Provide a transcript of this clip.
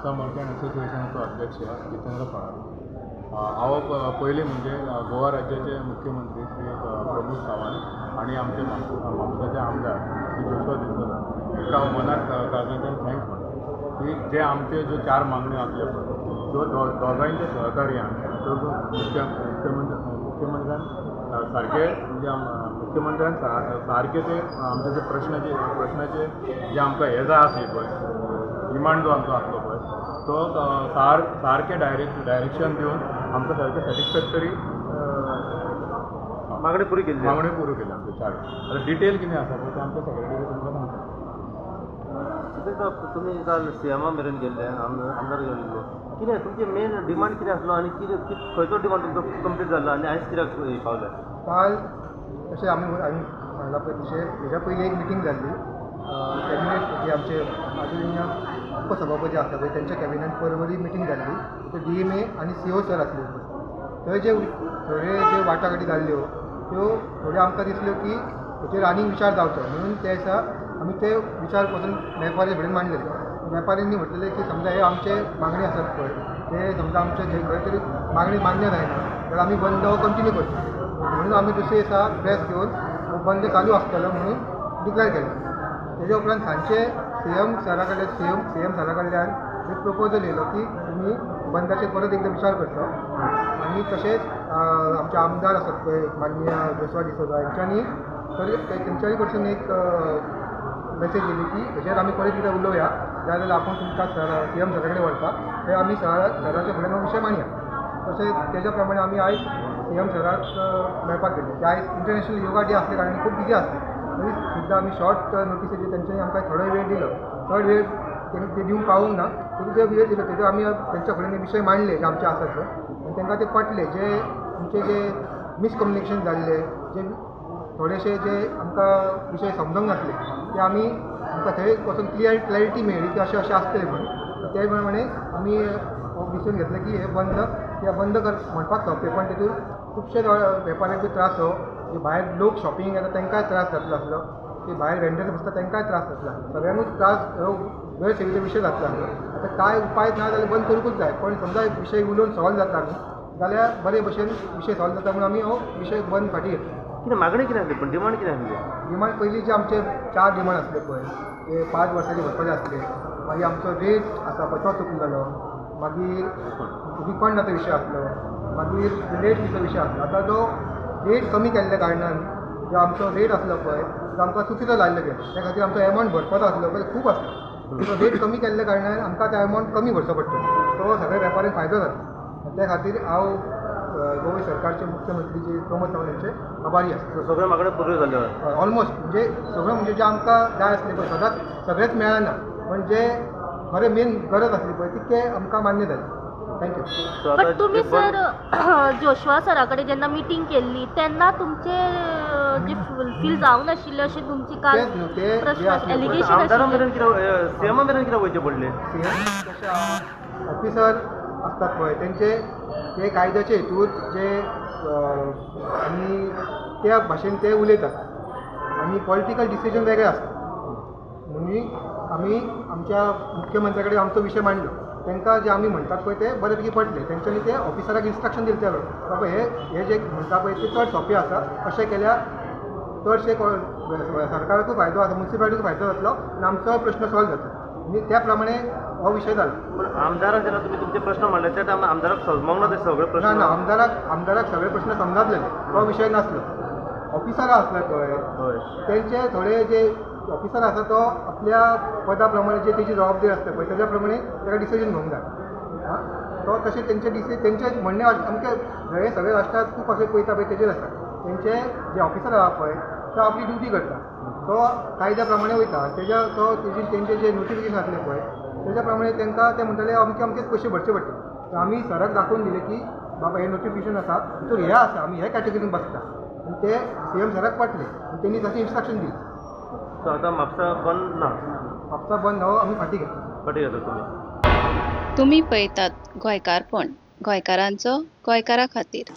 Mapusa merchant असोसिएशनाचो अध्यक्ष जितेंद्र फळारी. हांव पयलीं म्हणजे गोवा राज्याचे मुख्यमंत्री श्री प्रमोद सावंत आनी आमचे म्हापसाचे आमदार श्री जोशुआ डिसोजा हांकां हांव मनात काळजांतल्यान thanks म्हणटा की जे आमचे ज्यो चार मागण्यो आसल्यो पळय, त्यो दोगांयच्या सहकार्यान मुख्यमंत्र्यान सारके, म्हणजे मुख्यमंत्र्यान सारके ते आमचे जे प्रश्नाचे जे आमकां हें जाय आसली पळय, डिमांड जो आमचो आसलो पळय, तो सारकें डायरेक्शन दिवन आमकां सारकें सॅटिस्फॅक्टरी मागणी पुरी केली. मागण्यो पुरो केली आमच्यो चार. आतां डिटेल कितें आसा पळय, तें आमच्या सेक्रेटरी तुमकां सांगता. तुमी काल सीएमा मेरेन गेल्ले, आमदार गेल्लो, कितें तुमचें मेन डिमांड कितें आसलो आनी कितें खंयचो डिमांड तुमचो कंप्लीट जाल्लो आनी आयज कित्याक पावले? काल तशें आमी सांगलां पळय तशें हेज्या पयलीं एक मिटींग जाल्ली कॅबिनेट, जे आमचे आदरणीय उपसभापती आसा पळय तेंच्या कॅबिनेट परवरी मिटींग जाल्ली. थंय DMA आनी CO sir आसले उपस्थीत. थंय जे थोडे जे वाटाघाटी जाल्ल्यो त्यो थोड्यो आमकां दिसल्यो की हेचेर आनीक विचार जावचो म्हणून ते दिसा आमी ते विचार पासून वेपारी फुडें मांडलेले. वेपाऱ्यांनी म्हटलेलें की समजा हे आमचे मागणी आसात पळय, ते समजा आमचे खंय तरी मागणी मान्य जायना जाल्यार आमी बंद हो कंटिन्यू करतले म्हणून आमी दुसरे दिसा प्रेस घेवन हो बंद चालू आसतलो म्हणून डिक्लेर केलें. तेज्या उपरांत सांजचे सीएम सरा कडल्यान सीएम सरा कडल्यान एक प्रपोजल येयलो की तुमी बंदाचेर परत एकदां विचार करचो आनी तशेंच आमचे आमदार आसात पळय माननीय जोशुआ डिसोजा हेंच्यांनी तरी तेंच्यानी कडसून एक मेसेज येयली की हेचेर आमी परत एकदां उलोवया, जाय जाल्यार आपूण तुमकां सीएम सरा कडेन व्हरता, थंय आमी सराच्या फुडें विशय मांडया. तशें तेज्या प्रमाणे आमी आयज सीएम सराक मेळपाक गेले. ते आयज इंटरनॅशनल योगा डे आसले कारणान खूब बिजी आसले, तरी सुद्दां आमी शॉर्ट नोटीसीचेर तेंच्यांनी आमकां थोडो वेळ दिलो. चड वेळ ते दिवंक पावूंक ना, तरी जो वेळ दिलो तेजो आमी तेंच्या फुडें विशय मांडले जे आमचे आसात पळय आनी तांकां ते पटले. जे आमचे जे मिसकम्युनिकेशन जाल्ले, जे थोडेशे जे आमकां विशय समजूंक नासले ते आमी आमकां थंय वचून क्लॅरिटी मेळ्ळी की अशें अशें आसतलें म्हणून. ते प्रमाणे आमी हो डिसिजन घेतलें की हें बंद किंवा बंद कर म्हणपाक सोंपें, पण तितून खुबशे वेपाऱ्यांकूय त्रास हो, जे भायर लोक शॉपिंग येता तांकांय त्रास जातलो आसलो, की भायर वेंडर्स बसता तांकांय त्रास जातलो आसलो, सगळ्यांकूच त्रास हो गैरसेवेचो विशय जातलो आसलो. आतां कांय उपाय ना जाल्यार बंद करूंकूच जाय, पण समजा एक विशय उलोवन सॉल्व जाता न्ही जाल्यार बरे भशेन विशय सॉल्व जाता म्हणून आमी हो विशय बंद फाटीं घेतलो. कितें मागणी कितें आसली, पण डिमांड कितें आसली? डिमांड पयलीं जे आमचे 4 डिमांड आसले पळय, ते 5 वर्सांचे भरपाचे आसले, मागीर आमचो रेट आसा पळय तो चुकलो जालो, मागीर रिफंडाचो विशय आसलो, मागीर लेट फीचो विशय आसलो. आतां जो रेट कमी केल्ल्या कारणान जो आमचो रेट आसलो पळय तो आमकां चुकीचो लायल्लो गेलो, त्या खातीर आमचो एमावंट भरपाचो आसलो पळय खूब आसलो, तो रेट कमी केल्ल्या कारणान आमकां तो एमावंट कमी भरचो पडटलो, तो सगळ्या वेपाऱ्यांक फायदो जातलो. त्या खातीर हांव गोवा सरकारचे मुख्यमंत्री जे प्रमोद सावंत हेंचे आभारी आसा. सगळ्यो मागण्यो पुऱ्यो जाल्यो? ऑलमोस्ट म्हणजे सगळ्यो, म्हणजे जे आमकां जाय आसलें पळय सदांच सगळेंच मेळना, पण जे खरें मेन गरज आसली पळय तितकें आमकां मान्य जालें. Thank you. But तुमी सर जोशुआ सरा कडेन जेन्ना मिटींग केल्ली तेन्ना तुमचे जे फुलफील जावंक नाशिल्ले अशें तुमची काल प्रश्न एलिगेशन आमदारा मेरेन कितें, सीएमा मेरेन कितें वयचें पडलें? सीएम कशें ऑफिसर आसतात पळय तेंचे ते कायद्याचे हेतूर जे आनी त्या भाशेन ते उलयतात आनी पॉलिटिकल डिसिजन वेगळें आसता. म्हणून आमी आमच्या मुख्यमंत्र्या कडेन आमचो विशय मांडलो, तांकां जे आमी म्हणटात पळय ते बरे पैकी पटले. तेंच्यांनी ते ऑफिसराक इन्स्ट्रक्शन दिले त्या वेळार, बाबा हे जे म्हणटा पळय ते चड सोंपें आसा, अशें केल्यार चडशे सरकाराकूय फायदो आसा, मुन्सिपालिटीकूय फायदो जातलो आनी आमचो प्रश्न सॉल्व जातलो. आनी त्या प्रमाणे हो विशय जालो. पण आमदाराक जेन्ना तुमी तुमचे प्रश्न मांडले त्या टायमार आमदाराक समजोंक ना ते सगळे प्रश्न? ना ना, आमदाराक सगळे प्रश्न समजातले, तो विशय नासलो. ऑफिसरां आसले पळय तेंचे थोडे जे ऑफिसर आसा तो आपल्या पदा प्रमाणे जे तेजी जबाबदारी आसता पळय तेज्या प्रमाणे ताका डिसिजन घेवंक जाय. आं, तो तशें तेंचे तेंचें म्हणणें आमचें हे सगळे राष्ट्रांत खूब अशें पळयता पळय तेजेर आसा. तेंचे जे ऑफिसर आसा पळय तो आपली ड्युटी करता, तो कायद्या प्रमाणे वयता, तेज्या तो तेजी तेंचे जे नोटिफिकेशन आसलें पळय तेज्या प्रमाणे तांकां ते म्हणटाले अमके अमकेच पयशे भरचे पडटले. तर आमी सराक दाखोवन दिलें की बाबा हें नोटिफिकेशन आसा, तितूर हें आसा, आमी हे कॅटेगरीन बसता, आनी ते सीएम सराक पटलें आनी तेणी तशें इन्स्ट्रक्शन दिलें. सो आतां म्हापसा बंद ना? म्हापसा बंद हो आमी फाटीं घेतला. फाटीं घेता तुमी. तुमी पळयतात गोंयकारपण, गोंयकारांचो गोंयकारा खातीर.